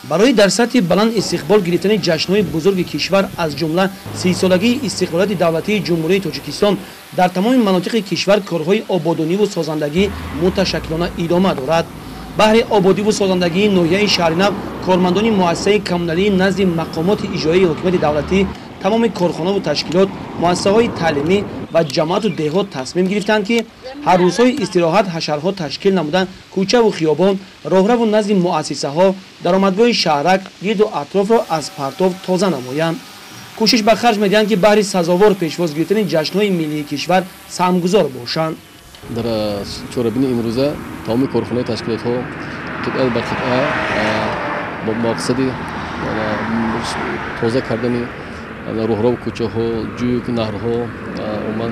Барои дар сатҳи баланд истиқбол гирифтани ҷашнҳои бузурги кишвар, аз ҷумла 30-солагии истиқлолияти давлатии Ҷумҳурии Тоҷикистон, дар тамоми манотиқи кишвар корҳои ободониву созандагӣ муташаккилона идома дорад. Баҳри ободиву созандагии ноҳияи Шаҳринав кормандони муассисаи коммуналии назди мақомоти иҷроии ҳокимияти давлатӣ, тамоми корхонаву ташкилот, муассисаҳои таълимӣ ва ҷамоату деҳот тасмим гирифтанд, ки ҳар рӯзҳои истироҳат ҳашарҳо ташкил намуданд, кӯчаву хиёбон, роҳраву назди муассисаҳо, даромадгоҳи шаҳрак, гирду атрофро аз партов тоза намоянд. Кӯшиш ба харҷ медиҳанд, ки баҳри сазовор пешвоз гирифтани ҷашнҳои миллии кишвар саҳмгузор бошанд. Дар чорабини имрӯза тамоми корхонаи ташкилотҳо қитъа ба қитъа бо мақсади тоза кардани роҳраву кӯчаҳо, ҷӯю наҳрҳо, умуман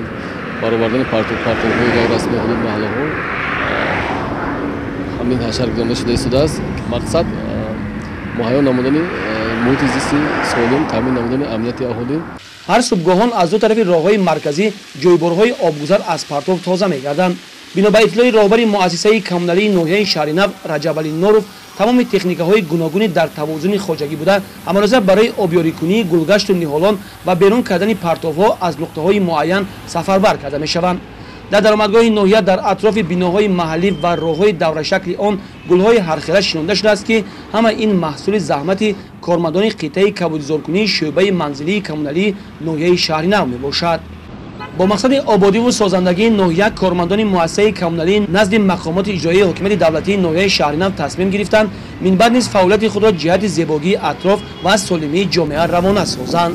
баровардани партовҳои ғайрирасмии ҳудуди маҳаллаҳо ҳамин ҳашар гузаронида шуда истодааст. Мақсад муҳайё намудани муҳити зисти солим, таъмин намудани амнияти аҳолӣ. Ҳар субҳгоҳон аз ду тарафи роҳҳои марказӣ ҷойборҳои обгузар аз партов тоза мегарданд. Бино ба иттилои роҳбари муассисаи коммуналии ноҳияи Шаҳринав Раҷабалӣ Норов, тамоми техникаҳои гуногуни дар тавозуни хоҷагӣ буда, ҳамарӯза барои обёрикунии гулгашту ниҳолон ва берун кардани партовҳо аз нуқтаҳои муайян сафарбар карда мешаванд. Дар даромадгоҳи ноҳия, дар атрофи биноҳои маҳаллӣ ва роҳҳои даврашакли он гулҳои ҳархела шинонда шудааст, ки ҳама ин маҳсули заҳмати кормандони қитъаи кабудизоркунии шӯъбаи манзилии коммуналии ноҳияи Шаҳринав мебошад. Бо мақсади ободиву созандагии ноҳия кормандони муассисаи коммуналии назди мақомоти иҷроии ҳокимияти давлатии ноҳияи Шаҳринав тасмим гирифтанд, минбаъд низ фаъолияти худро ҷиҳати зебогии атроф ва солимии ҷомеа равона созанд.